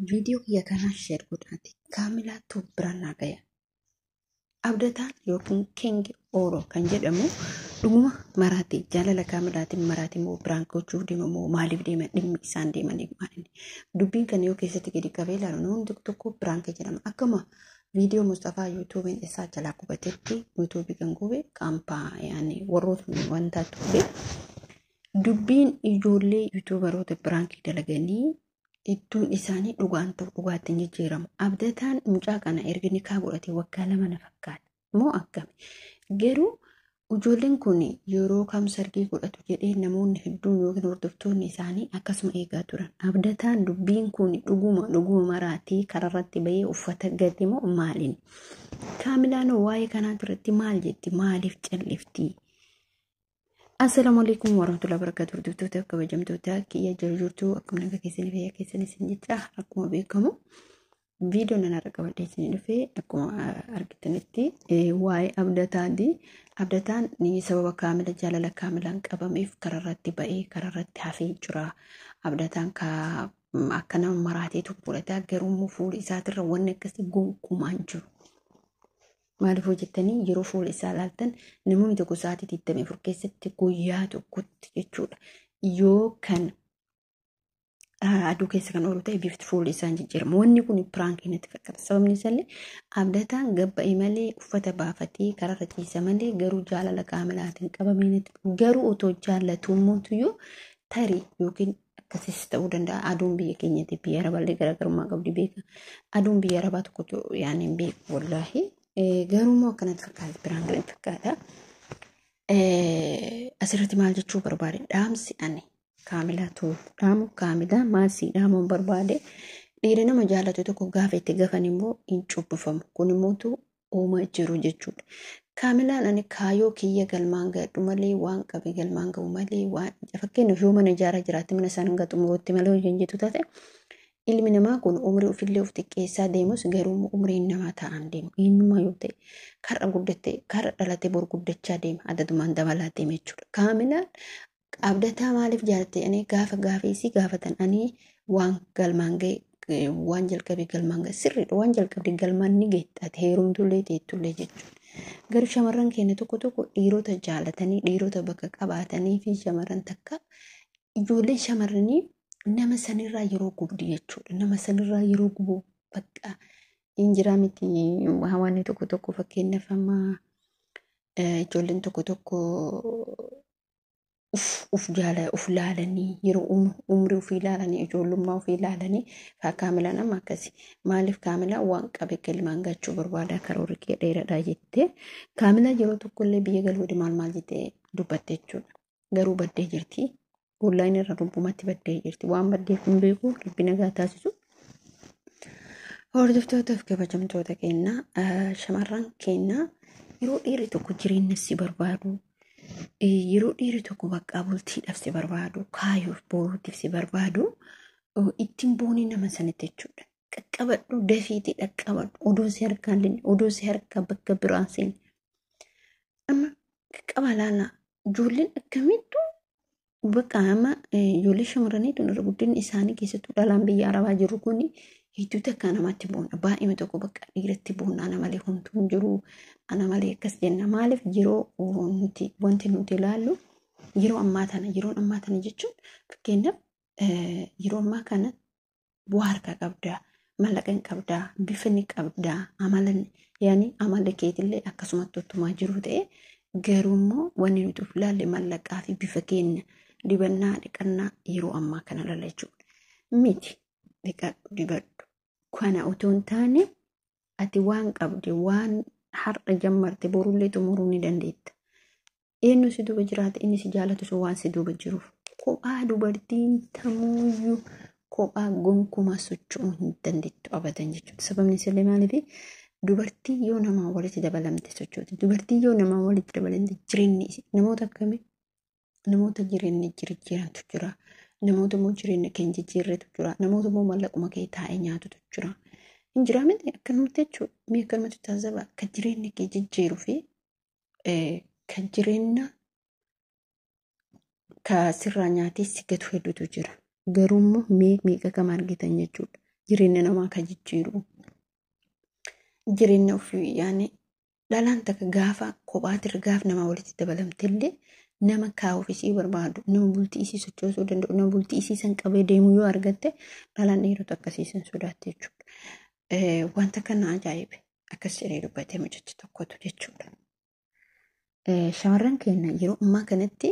Viidiyoo kiyya kanaa share godhaati. Kaamilaa Tube biraan naa gaya. Abdataan yookiin King Oro kan jedhamu dhuguma maraate jaalala kaamilaatiin maraate moo biraan gochuuf deema moo maaliif deema dhimmi isaan deemaniif maali? Dubbiin kana yoo keessatti gadi qabee ilaalu namni tokko tokko biraan kan jedhama. Akkuma viidiyoo Mustafaa yuutuubiin isaa jalaa gubatetti yuutuubii kan gube kaampaa yaani warroota wanta ture. Dubbiin ijoollee yuutuubaroota biraankii dalaganii hedduun isaanii dhugaan ta'u dhugaatti hin jijjiiramu. Abdataan mucaa kana erga nikaa godhatee waggaa 2 na fakkaata. Moo akkami? Garuu ijoolleen kun yeroo kam sargii godhatu jedhee namoonni hedduun yookiin hordoftoonni isaanii akkasuma eegaa turan. Abdataan dubbiin kun dhuguma dhuguma maraatee kararratti bahee uffata gate moo maaliin? Kaamilaan waa'ee kanaa irratti maal jetti? Maaliif callifti? Assalaamu alaikum warahmatullahi wabarakatuh. Hordoftoota kabajamtoota kiyya jiru jirtu akkuma nagaa keessanii fayyaa keessanii isin jecha akkuma beekamu viidiyoo nan har'a qabadhee isin dhufee akkuma argitanitti waa'ee abdataati. Abdataan sababa kaamila jaalala kaamilaan qabameef kararratti ba'ee kararratti hafee jira. Abdataan akka nama maraatee tokko godhata garuu immoo fuula isaatirra wanni akkasii gonkumaa hin jiru. Maaliif hojjettanii yeroo fuula isaa ilaaltan namoonni tokko sa'aatii 24 keessatti guyyaa tokkotti jechuudha. Yoo kan aduu keessa kan oolu ta'e bifti fuula isaa hin jijjiiramu. Wanni kun piraankii natti fakkaata. Sababni isaallee abdataan gabba'e malee uffata baafatee kararra ciisa malee garuu jaalala kaamilaatiin qabamee natti garuu otoo jaallatummootuyyuu tarii yookiin akkasis ta'uu danda'a. Aduun biyya keenyatti biyya Arabaallee garaagarummaa qabdi beeka. Aduun biyya Arabaa tokkotu yaani hin beeku wallaahi. Garuu immoo akkanatti fakkaata biraan kan fakkaata. Asirratti maal jechuu barbaade dhaamsi ani kaamilaa too dhaamu kaamilaa maal sii dhaamuun barbaade dhiira nama jaalatu tokko gaafa itti gafan immoo hin cubbifamu. Kun immootu uumaa jiru jechuudha. Kaamilaan ani kaayoo kiyya galmaan ga'adhu malee waan qabe galmaan ga'u malee waan fakkeenyaaf yoo mana ijaaraa jiraatte mana isaan hanga xumurutti malee hojii hin jettu taate ilmi namaa kun umrii ofillee of xiqqeessaa deemus garuu immoo umriin namaa ta'an deemu. Eenyummaa yoo ta'e karra guddatte karra dhalate bor guddachaa deema adadumaan dabalaa deema jechuudha. Kaamilaan abdataa maaliif jaalatte ani gaafa gaafeessi gaafatan ani waan galmaan ga'e waan jalqabe galmaan ga'e sirriidha waan jalqabde galmaan ni geetta ati heerumtullee teettullee jechuudha. Garuu shamarran keenya tokko tokko dhiirota jaalatanii dhiirota bakka qabaatanii fi shamarran takka ijoolleen shamarranii nama sanirraa yeroo gubdi jechuudha. Nama sanirraa yeroo gubu bakka hin jiraa miti hawaanni tokko tokko fakkeenyaaf amma ijoolleen tokko tokko uf jaala uf laalanii yeroo umrii ofii laalanii ijoollummaa ofii laalanii faa kaamilaan amma akkasi maaliif kaamilaan waan qabe galmaan gachuu barbaada karoorri kee dheeradhaa jettee kaamilaan yeroo tokkollee biyya galuu maal maal jettee dubbatte jechuudha. Garuu baddee jirti. Onlaayinii irra lubbumatti baddee jirti. Waan baddeef hin beeku rabbi nagaa taasisu. Hordoftootaaf kabajamtoota keenyaa shamarran keenyaa yeroo dhiirri tokko jireenya si barbaadu yeroo dhiirri tokko bakka bultiidhaaf si barbaadu kaayoof boruutiif si barbaadu ittiin boonii nama sanitti jechuudha. Qaqqabadhu dafiitii dhaqqabadhu odoo si harkaan linne odoo si harkaa bakka biraan seenne. Amma qaqqaba laala ijoolleen akkamittuu bakka amma ijoollee shamarranii tun irra guddinni isaanii keessattuu dhalaan biyya arabaa jiru kun hedduu takka namatti boonna. Baay'ee tokko bakka dhiiratti boonna ana malee homtuu hin jiru ana malee akkas jenna. Maaliif yeroo nuti wanti nuti ilaallu yeroo ammaa tana yeroon ammaa tana jechuun fakkeenyaaf yeroo ammaa kana bu'aa harkaa qabdaa mallaqa hin qabdaa bifa ni qabdaa amala yaani amala keetillee akkasumatti uttumaa jiru ta'e garuu immoo wanni nuti of ilaalle mallaqaa fi bifa keenya dibannaa dhiqannaa yeroo ammaa kana lala jechuudha. Miti dhiqadhu dibadhu kana otoo hin taane ati waan qabde waan har'a jammarte borullee xumuruu ni dandeetta. Eenyu si duuba jiraate inni si jaalatu sun waan si duuba jiruuf kophaa dubartiin tamuuyyuu kophaa gonkumaa socho'uu hin dandeettu abadan jechuudha. Sababni isallee maaliif dubartii yoo namaa walitti dabalamte sochooti. Dubartii yoo namaa walitti dabalamte jireenyi namoota akkamii namoota jireenya jijjiirantu jira. Namoota immoo jireenya keenya jijjiirretu jira. Namoota immoo mallaquma kee taa'ee nyaatutu jira. Hin jiraa miti akkanumatti jechuudha. Mee akkanumatti taasisa kan jireenya kee jijjiiruu fi kan jireenya ka sirraa nyaatee si gatu hedduutu jira. Garuu immoo mee meeqa kam argitan jechuudha. Jireenya namaa kan jijjiiru. Jireenya ofii yaani dhalaan takka gaafa kophaatirra gaafa namaa walitti dabalamtellee nama kaa'uuf isii barbaadu, nama bultii isii sochoosuu danda'u, nama bultii isii san qabee deemu yoo argatte dhalaan dhiirota akkasii san sodaatte jechuudha. Wanta kana ajaa'ibe akkas jedhee dubbatee mucichi tokkotu jechuudha. Shamarran keenya yeroo ammaa kanatti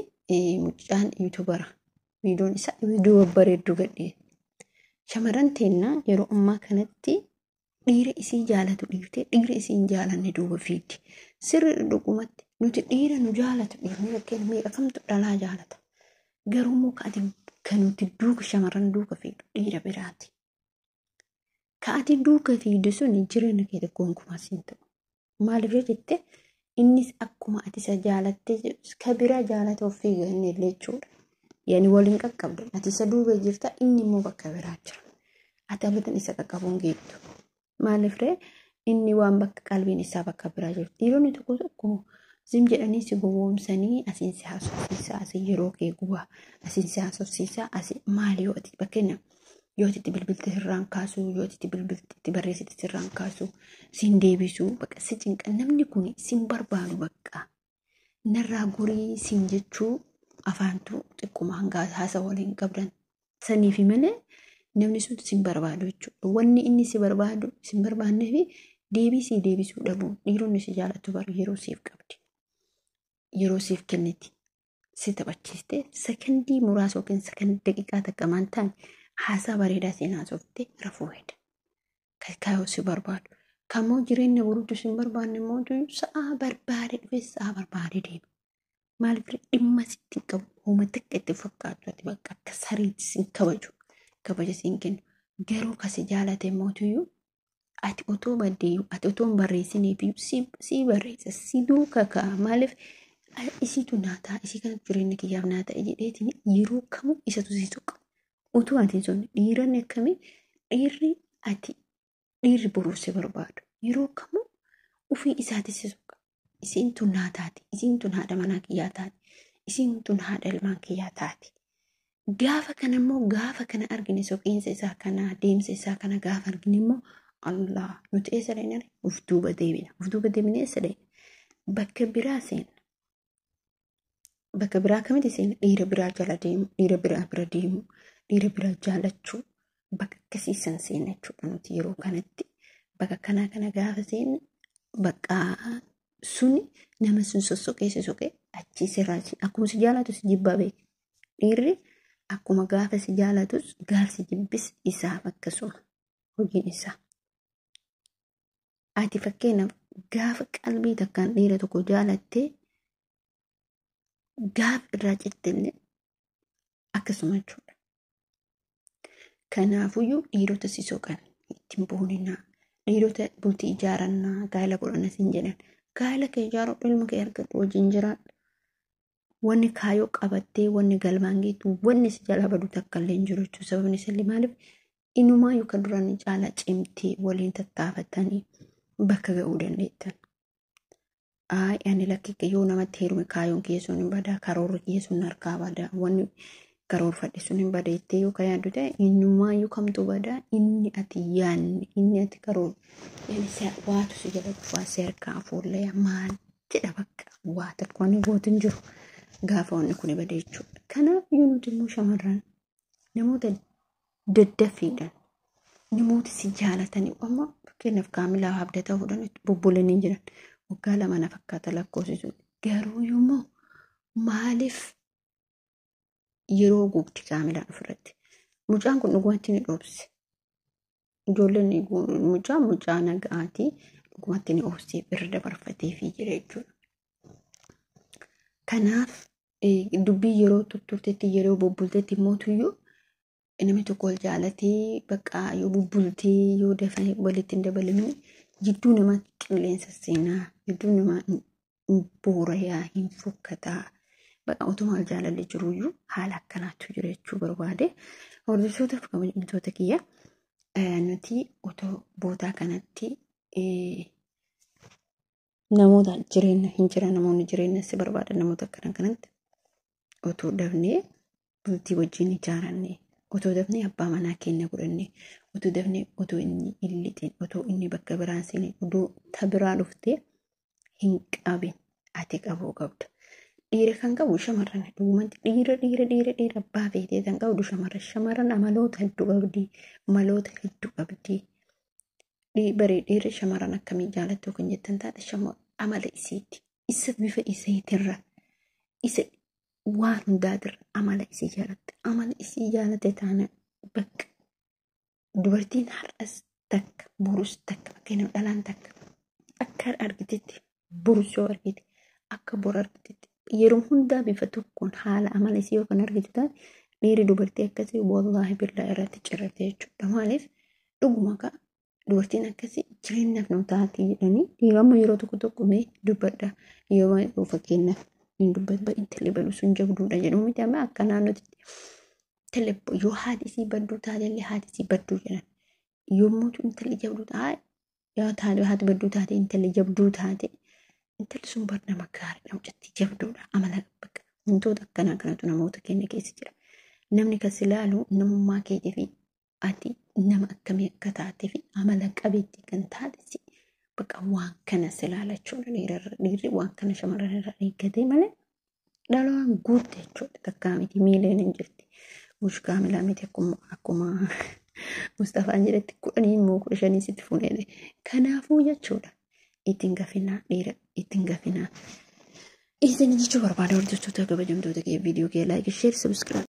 mucaan yuutubara viidiyoon isaa viidiyoo babbareedduu gadhee. Shamarran teenya yeroo ammaa kanatti dhiira isii jaalatu dhiiftee dhiira isii hin jaalanne duuba fiigdi. Sirri dhugumatti nuti dhiira nu jaalatu dhiifnee fakkeenya meeqa kamtu dhalaa jaalata. Garuu immoo kan nuti duuka shamarran duuka fiigdu dhiira biraati. Ka ati duuka fiigdu sun jireenya kee gonkumaa siin ta'u. Maaliif yoo jette innis akkuma ati isa jaalattee ka biraa jaalate of fiiga inni illee jechuudha. Yaani waliin qaqqabda. Ati isa duuba jirta inni immoo bakka biraa jira. Ati abadan isa qaqqabuun geettu. Maaliif ree inni waan bakka qalbiin isaa bakka biraa jirtu. Dhiironni tokko tokko zim jedhanii si gowwoomsanii asiin si haasofsiisaa asii yeroo kee gubaa asiin si haasofsiisaa asii maali yoo ati fakkeenya yoo ati itti bilbilte sirraan kaasuu yoo ati itti bilbilte itti barreessite sirraan kaasuu siin deebisuu bakka si cinqa namni kun siin barbaadu bakka narraa gorii siin jechuu afaantu xiqquma hanga haasa waliin qabdan saniifi malee namni sun sin barbaadu jechuudha. Wanni inni si barbaadu sin barbaannee fi deebii si deebisuu dhabu dhiironni si jaalatu baru yeroo siif qabdi. Yeroo siif kenniti. Si taphachiiste sekondii muraasa yookiin sekondii daqiiqaa takka maan ta'an haasaa bareedaa siin haasoftee rafuu heda. Kaayoo si barbaadu. Kammoo jireenya boruutu sin barbaanne immoo sa'aa barbaade dhufee sa'aa barbaade deema. Maaliif dhimma sitti hin qabu hooma xiqqa itti fakkaatu ati bakka akka sariitti sin kabaju. Kabaja siin kennu. Garuu kasi jaalate mootiyyuu ati otoo baddeeyyuu ati otoo hin barreessineefiyyuu si barreessa si duuka ka'a. Maaliif isiitu naa ta'a isii kana jireenya kiyyaaf naa ta'a jedheetiin yeroo kamuu isatu si tuqa. Utuu ati hin sonne dhiironni akkamii dhiirri ati dhiirri boruu si barbaadu yeroo kamuu ofii isaati si tuqa. Isiin tun naa taati isiin tun haadha manaa kiyyaa taati isiin tun haadha ilmaan kiyyaa taati. Gaafa kana immoo gaafa kana argine soqiinsa isaa kana deemsa isaa kana gaafa argine immoo Allah nuti eessa dhaqna of duuba deebina. Of duuba deebinee eessa dhaqna? Bakka biraa seenna. Bakka biraa kamitti seenna? Dhiira biraa jala deemu, dhiira biraa bira deemu, dhiira biraa jaalachuu bakka akkasii san seenna jechuudha nuti yeroo kanatti. Bakka kanaa kana gaafa seennu bakka suni nama sun sossoqee sossoqee achii sirraa akkuma si jaalatu si jibbaa beeka. Dhiirri akkuma gaafa si jaalatus gaafsi jibbis isaaf akkasuma hojiin isaa. Ati fakkeenyaaf gaafa qalbii takkaan dhiira tokko jaalattee gaafa irraa cittillee akkasuma jechuudha. Kanaafuyyuu dhiirota si soqan ittiin booninaa dhiirota bultii ijaarannaa gaa'ela godhana siin jedhan gaa'ela kee ijaaruudhu ilma kee argadhu wajjin jiraadhu. Wanni kaayoo qabattee wanni galmaan geettu wanni si jalaa badu takka illee hin jiru jechuudha. Sababni isaallee maaliif inumaa yookaan duraan caalaa cimtee waliin tattaafatanii bakka ga'uu dandeettan. Ayi ani lakki yoo namatti heerume kaayoon kiyya sun hin badaa karoorri kiyya sun harkaa badaa wanni karoorfadhe sun hin bada jettee yoo kan yaaddu ta'e innumaayyuu kamtu badaa inni ati yaadne inni ati karoor waatu si jala dhufaa si harkaa fuullee maal jedha bakka waa takka wanni gootu hin jiru. Gaafa wanni kun bade jechuudha. Kanaaf yoo nuti immoo shamarran namoota daddaffiidhaan namoota si jaalatanii amma fakkeenyaaf kaamilaa abdataa fuudhan bubbuleanii jiran waggaa lama na fakkaata lakkoofsisu. Garuu immoo maaliif yeroo gubdi kaamilaan ofirratti? Mucaan kun dhugumatti ni dhoobse. Ijoolleen mucaa mucaa nagaatii dhugumatti ni obsee irra dabarfatee fi jira jechuudha. Kanaaf dubbii yeroo tutturtetti yeroo bubbultetti mootuyyuu namni tokko wal jaalatee bakka yoo bubbultee yoo dafanii walitti hin dabalamin jidduu namaa qilleensa seenaa jidduu namaa hin boorayaa hin fokkataa bakka utuma wal jaalalli jiruyyuu haala akkanaatu jira jechuu barbaade. Hordoftoota fi kabajamtoota kiyya nuti otoo bootaa kanatti namoota jireenya hin jira namoonni jireenya si barbaadan namoota akkana kanatti otoo dafnee bultii wajjin ijaaranne otoo dafnee abbaa manaa keenya godhanne Utuu dafnee utuu inni hin lixin, utuu inni bakka biraan seenin, utuu ta biraa dhuftee hin qabin ati qabuu qabda. Dhiira kan qabu shamarran dhugumatti dhiira dhiira dhiira dhiira abbaa feetee kan qabdu shamarran. Shamarran amaloota hedduu qabdi, maloota hedduu qabdi. Barii dhiirri shamarran akkamii jaalattu kan jettan taate amala isiiti. Isa bifa isiitirra isa waan hundaatirra amala isii jaalatte. Amala isii jaalatte taana bakka dubartiin har'as takka borus takka fakkeenyaaf dhalaan takka akka argitetti borus yoo argite akka bor argitetti yeroo hundaa bifa tokkoon haala amala isii yoo kan argitu taate dhiirri dubartii akkasii wallaahi billaa irratti cirate jechuudha. Maaliif dhuguma ka'a dubartiin akkasii jireenyaaf nu taati jedhanii dhiirama yeroo tokko tokko mee dubbadha yeroo fakkeenyaaf hin dubbatu intalli balu sun jabduudha jedhu miti amma akka naannootti intalli yoo haati isii badduu taate illee haati isii badduu jedhan yommuu intalli jabduu taate yoo taate haati badduu taate intalli jabduu taate intalli sun bar nama gaariidha mucattii jabduudha amala bakka wantoota akkanaa kanatu namoota keenya keessa jira. Namni kas ilaalu namummaa keetii fi ati nama akkamii akka taatee fi amala qabeettii kan taate si bakka waan kana si ilaala jechuudha. Dhiirri waan kana shamarran irraa eeggatee malee dhalaan guutte jechuudha. Takkaa miti miileen hin jirti. Mushkaa miilaa miti akkuma Mustafaan jedhetti 10 immoo 15 sitti fuudhee. Kanaafuu jechuudha ittiin gafinaa dhiira ittiin gafinaa. Isin jechuu barbaada hordoftoota kabajamtoota kee viidiyoo kee like share subscribe.